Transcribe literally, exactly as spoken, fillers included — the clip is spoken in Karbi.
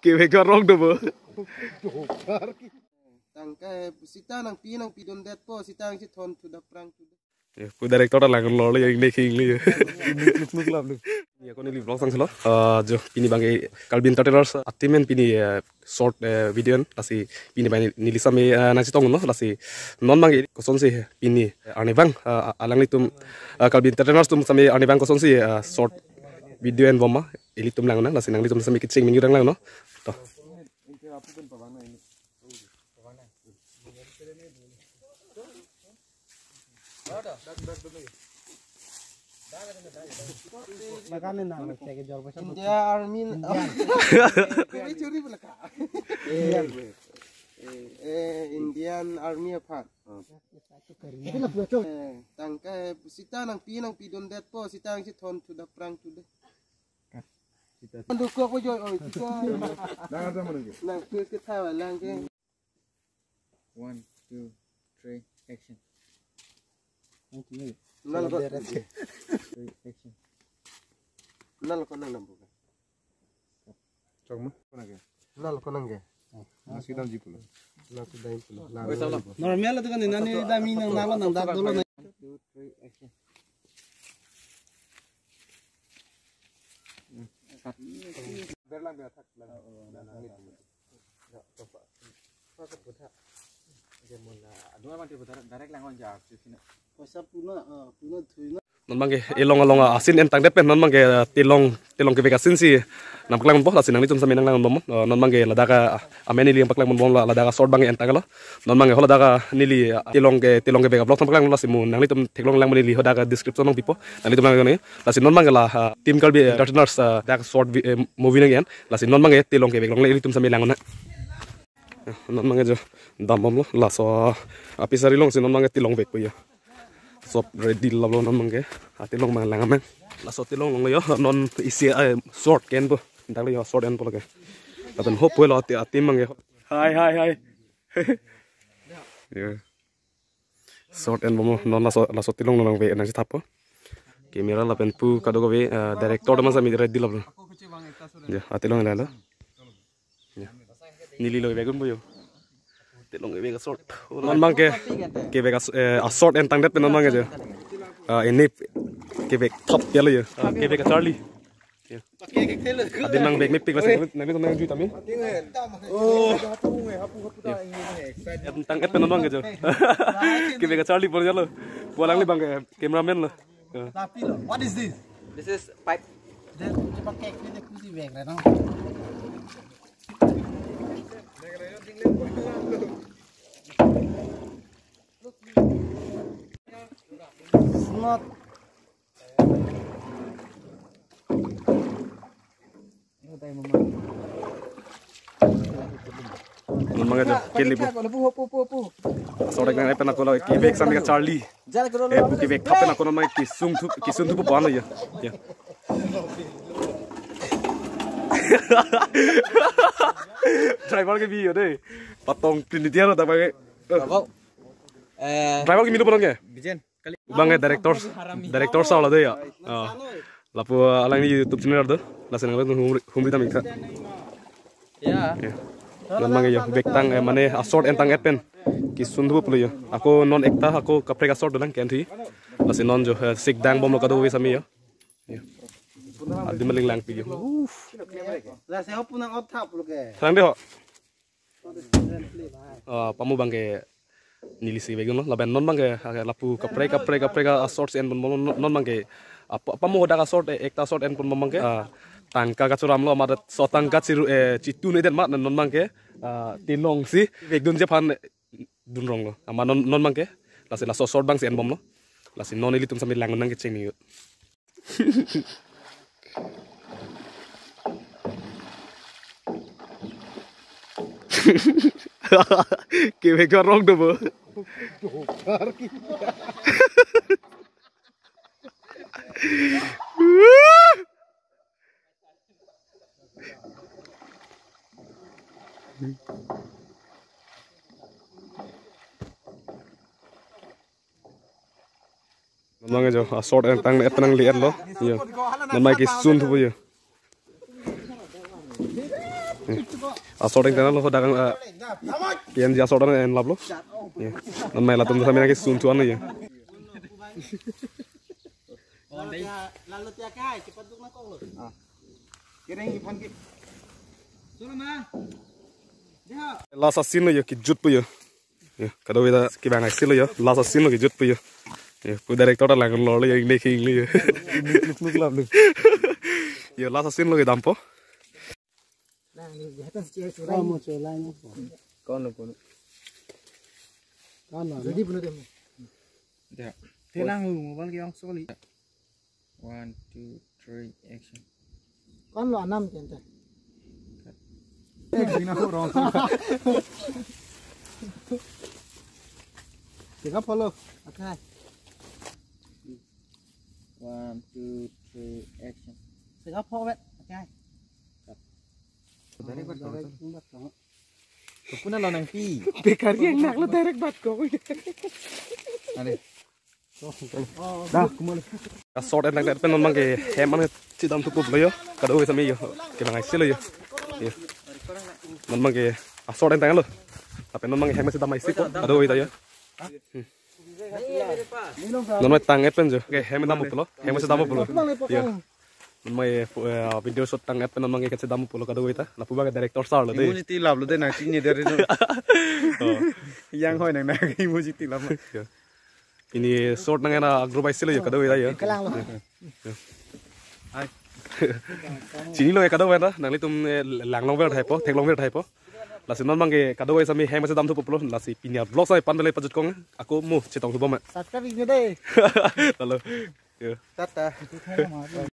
Kevek arong do bo. Tangka sita nangpi nangpidundetpo, sita nangchethon thu daprang thu. Ya, pu director ta lang lor le, yang ne king le. Ya, ko neli vlog sang selo. Ah, jo, pini bang ke Karbi Entertainers, ah, team en pini, eh, short, eh, video en, lasi pini bang neli sami, eh, nangchetong no, lasi non bang ke kosonsi pini, eh, arnivang, ah, alanglitum, ah, Karbi Entertainers atum sami arnivang kosonsi, ah, short video enbom ma, ilitum lang na, lasi nanglitum sami kecheng mingyu lang lang no. To. India Army. Kami curi belaka. Eh, Indian Army aphan. Eh, tangka sita nangpi nangpidundetpo, sita nangchethon thu daprang thu de. Dukok ko joi, oi, sita. Nang ada mana ke? Nang ke kethawa lang ke. One, two, three, action. Nal ko. Three, action. Nal ko nang nambu. Chok ma? Kona ke? Nal ko nang ke? Nasi dam ji pulo. Nasi dam pulo. Normal itu kan, nani dami nang nalo nang dak dolo nang. Two, three, action. Berlang, berlang, thak, berlang. Berlang, berlang. Paisa puna, ah, puna thuina. Non bang ke elong along, ah, asin entangdet pen non bang ke, ah, telong, telong kevek asin si nangpaklang bompo, lasi nanglitum sami nanglang bomnon. Ah, non bang ke ladak, ah, amen neli nangpaklang bomnon, la, ladak short bang ke entang lo. Non bang ke ho ladak, ah, neli, ah, telong ke, telong kevek vlog nangpaklang, lasi mo nanglitum theklong lang mo neli ho dak description nangpipo. Nanglitum lang ne. Lasi non bang ke la, ah, Team Karbi, eh, Entertainers, ah, dak short vi-, eh, movie nang-en. Lasi non bang ke telong kevek longle, ilitum sami lang na. Non bang ke jo dam bomlo, laso apisari alongsi non bang ke telong vekpo ya. Sob ready lap lo non bang ke. Ah, telong bang lang amen. Laso telong longle yo, non isi, eh, short ke enpo. Dak lo yo short enpo lo ke. Lapen hopo lo ati, ati bang ke. Hi, hi, hi. Ya. Short enbomlo, non laso, laso telong nangvek nangchethappo. Camera lapen pu kadokave, eh, director teman sami ready lap lo. Ya, ah, telong la lo. Ya. Neli lo vek un po yo. Telong kevek a-short. Non bang ke, kevek a-, eh, a-short entangdet pen non bang ke jo. Ah, ini kevek thap ya lo yo. Ah, kevek a-Charlie. Ya. Adim nangvek mepik lasi nang, nang, nang jui tame. Oh. Ya. Entangdet pen non bang ke jo. Kevek a-Charlie por ya lo. Pu alangli bang ke cameraman lo. Ya. Tapi lo, what is this? This is pipe. Then, coba cake ni dia kusi bag lah, no? Smart. Non bang ke jo, keli pu. Short nang pen ako la kevek sami ke Charlie. Eh, pu kevek thap pen ako non bang ke kesung thu, kesung thu pu pan ya. Ya. Driver ke bi yo de. Patong pin dia lo ta bang ke. Eh, driver ke milu patong ke? Bijen. Bang ke director, director sa la de ya. Ah. Lapu alangli YouTube channel do. Lasi nang humri, humri tame tha. Ya. Ya. Non bang ke yo, vektang, eh, mane a-short entangdet pen. Kesung thu pulo yo. Ako non ekta, ako kaprek a-short dolang ke-en thi. Lasi non jo, eh, sikdang bomlo kadokave sami yo. Ya. Adim aling langpi yo. Uff. Lasi ho punang ot thap lo ke. Tharang de ho. Ah, pamo bang ke neli si vek un lo, lapen non bang ke, ah, lapu kaprek, kaprek, kaprek a-short si enbomlo, non, non bang ke, ah, pa-, pamo hadak a-short, eh, ekta short enbom bang ke, ah, tangka kachoram lo, amat so tangka chiru, eh, chitun eden amat, non bang ke, ah, telong si vekdunji aphan, eh, dun rong lo, amat non, non bang ke, lasi laso short bang si enbomlo, lasi non ilitum sami lang nangkecheng ni. Kevek arong do bo. Non bang ke jo, a-short entangdet pen nangli-et lo. Yo. Non bang ke kesung thu pu yo. Asor deng tena lo ho dagang, eh, P N G asor deng en lap lo. Ya. Non mai latum tha mina ke sun tuan lo ya. Lalo tia kai, cepat duk na kong lo. Kereng iphan ke. Last a scene lo ya, kijut po ya. Ya, kadokave ta kevang aisi lo ya. Last a scene lo kijut po ya. Ya, pu director ta lang lo ya, ingne ke ingle ya. Luk luk lap luk. Ya, last a scene lo kedam po. Kon lo, kon lo. Kon lo. Jadi puno demo. Ya. Telang lu mobile ke yang soli. One, two, three, action. Kon lo anam kente. Tiga polo. Okay. One, two, three, action. Tiga polo wet. Okay. Dari bat kau. Kau pun lo nangpi. Bekar yang nak lo direct bat kau. Ane. Dah, kumul. Asor en tang pen non abang ke hem an chedam thupo lo ya. Kadokave sami ya. Kevang aisi lo ya. Ya. Non abang ke asor en tang lo. Tapi non abang ke hem chedam aisi po. Kadokave ta ya. Non abang tang et pen jo. Ke hem dam thupo lo. Hem chedam thupo lo. Ya. Non abang ke, eh, video shoot tang et pen non abang ke chedam thupo lo kadokave ta. Lapu abang ke director sir lo de. Emoji tilap lo de nang sini dari no. Oh. Yang hoi nang nang emoji tilap. Ya. Pini short nang ena agro bai silo ya kadokave ya. Kelang lo. Chini lo ya kadokave na, nanglitum, eh, lang longver thaipo, theklongver thaipo. Lasi non abang ke kadokave sami hem chedam thupo lo, lasi pini a-vlog sai pan bele pajut kong, ako mo chetong thupo ma. Subscribe ikni de. Lalo. Yo. Tata.